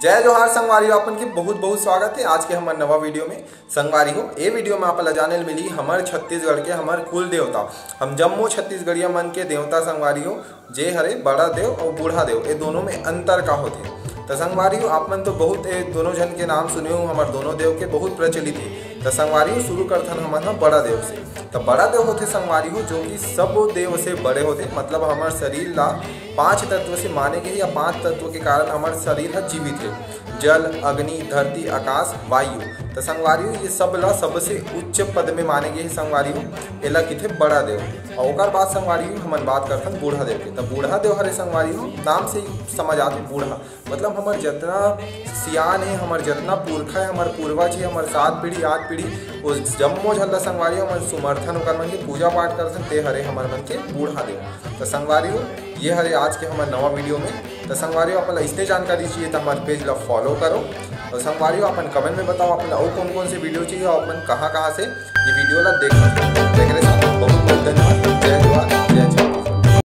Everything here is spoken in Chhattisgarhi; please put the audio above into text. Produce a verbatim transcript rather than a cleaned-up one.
जय जोहार संगवारी हो, आपन के बहुत बहुत स्वागत हे आज के हमर नवा वीडियो में। संगवारी हो, ए वीडियो में आप ला जाने ल मिली हमर छत्तीसगढ़ के हमर कुल देवता, हम जम्मो छत्तीसगढ़िया मन के देवता संगवारी हो, जे हरे बड़ा देव अउ बूढ़ा देव, ए दोनों में अंतर का होथे। त संगवारी हो, आप मन तो बहुत ए दोनों झन के नाम सुने हो, हमर दोनों देव के बहुत प्रचलित हे। त संगवारी हो, शुरू करथन हमन ह बड़ा देव से। त बड़ा देव होथे संगवारी हो, जो कि सब देव से बड़े होथे, मतलब हमर शरीर ला पांच तत्व से माने गे हे या पांच तत्व के कारण हमर शरीर ह जीवित हे, जल, अग्नि, धरती, आकाश, वायु। त संगवारी हो, ये सब ला सबसे उच्च पद में माने गे हे संगवारी हो, एला किथे बड़ा देव। अउ ओकर बाद संगवारी हो, हमन बात करथन बूढ़ा देव के। त बूढ़ा देव हरे संगवारी हो, नाम से ही समझ आथे बूढ़ा, मतलब हमर जतना सियान हे, हमर जतना पुरखा हे, हमर पूर्वज हे, हमर सात पीढ़ी आठ पीढ़ी, वो जम्मो झन ला संगवारी हो, हमन सुमरथन, ओकर मन के पूजा पाठ करथन, ते हरे हमर मन के बूढ़ा देव। त संगवारी हो, ये हरे आज के हमर नवा वीडियो में। त संगवारी हो, अपन ला इसने जानकारी चाहिए त हमर पेज ला फॉलो करो। अउ संगवारी हो, अपन कमेंट में बताओ, अपन ला अउ कौन कौन से वीडियो चाहिए, अउ अपन कहाँ कहाँ से ये वीडियो ला देख सकते हो।